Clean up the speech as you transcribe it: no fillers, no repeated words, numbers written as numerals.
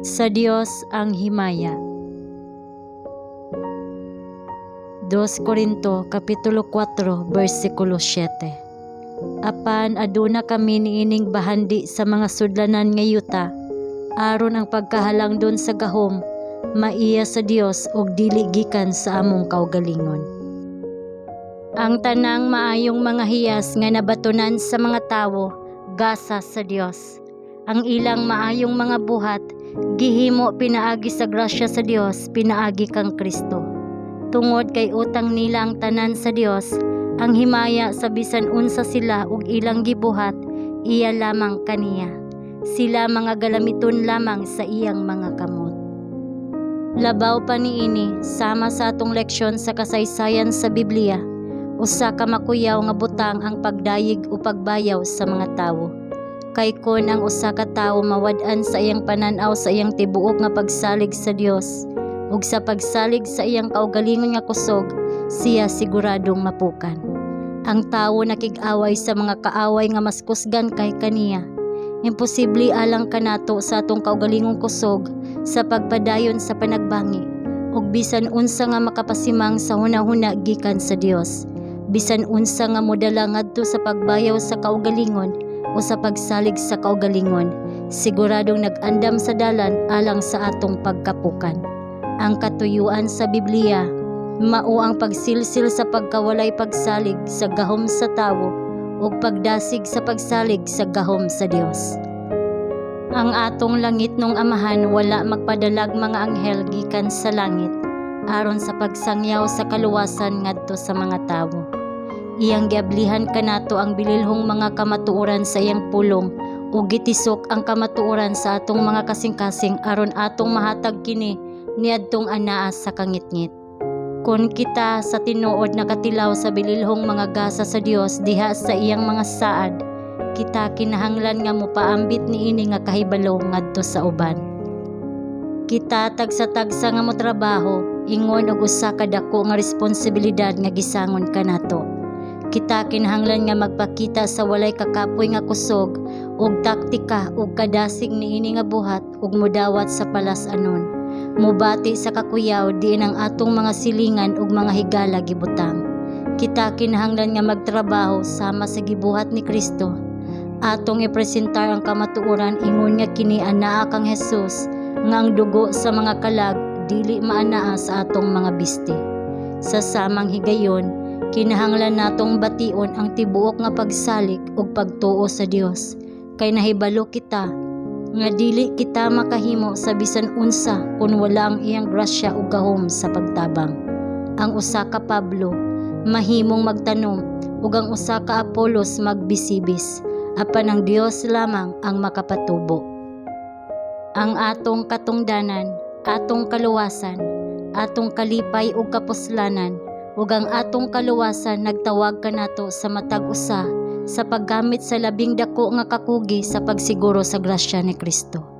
Sa Dios ang himaya. 2 Korinto kapitulo 4 bersikulo 7. Apan aduna kami niining bahandi sa mga sudlanan nga yuta aron ang pagkahalangdon sa gahom maiya sa Dios ug dili gikan sa among kaugalingon. Ang tanang maayong mga hiyas nga nabatunan sa mga tawo gasa sa Dios. Ang ilang maayong mga buhat gihimo pinaagi sa grasya sa Dios pinaagi kang Kristo. Tungod kay utang nila ang tanan sa Dios, ang himaya sa bisan unsa sila ug ilang gibuhat iya lamang kaniya. Sila mga galamiton lamang sa iyang mga kamot. Labaw pa niini, sama sa atong leksyon sa kasaysayan sa Biblia, usa ka makuyaw nga butang ang pagdayeg o pagbayaw sa mga tawo. Kay kon ang usa ka tawo mawad-an sa iyang panan-aw sa iyang tibuok nga pagsalig sa Dios ug sa pagsalig sa iyang kaugalingon nga kusog, siya siguradong mapukan. Ang tawo nakig-away sa mga kaaway nga mas kusgan kay kaniya. Imposible alang kanato sa atong kaugalingong kusog sa pagpadayon sa panagbangi ug bisan unsa nga makapasimang sa hunahuna gikan sa Dios. Bisan unsa nga modala ngadto sa pagbayaw sa kaugalingon o sa pagsalig sa kaugalingon, siguradong nag-andam sa dalan alang sa atong pagkapukan. Ang katuyuan sa Biblia mao ang pagsilsil sa pagkawalay pagsalig sa gahom sa tawo ug pagdasig sa pagsalig sa gahom sa Dios. Ang atong langitnong Amahan wala magpadalag mga anghel gikan sa langit aron sa pagsangyaw sa kaluwasan ngadto sa mga tawo. Iyang giablihan kanato ang bililhong mga kamatuoran sa iyang pulong ug gitisok ang kamatuoran sa atong mga kasing-kasing aron atong mahatag kini niadtong anaa sa kangitngit. Kon kita sa tinuod nakatilaw sa bililhong mga gasa sa Dios diha sa iyang mga saad, kita kinahanglan nga mopaambit niini nga kahibalo ngadto sa uban. Kita tagsa-tagsa nga motrabaho ingon og usa ka dako nga responsibilidad nga gisangon kanato. Kita kinahanglan nga magpakita sa walay kakapoy nga kusog ug taktika ug kadasig niini nga buhat ug modawat sa palas-anon. Mobati sa kakuyaw diin ang atong mga silingan ug mga higala gibutang. Kita kinahanglan nga magtrabaho sama sa gibuhat ni Kristo. Atong ipresentar ang kamatuoran ingon nga kini anaa kang Jesus nga ang dugo sa mga kalag dili maanaa sa atong mga biste. Sa samang higayon, kinahanglan natong bation ang tibuok nga pagsalig ug pagtuo sa Dios kay nahibalo kita nga dili kita makahimo sa bisan unsa kun wala ang iyang grasya ug gahom sa pagtabang. Ang usa ka Pablo mahimong magtanom ug ang usa ka Apolos magbisibis, apan ang Dios lamang ang makapatubo. Ang atong katungdanan, atong kaluwasan, atong kalipay ug kapuslanan, ug ang atong kaluwasan nagtawag kanato sa matag usa sa paggamit sa labing dako nga kakugi sa pagsiguro sa grasya ni Kristo.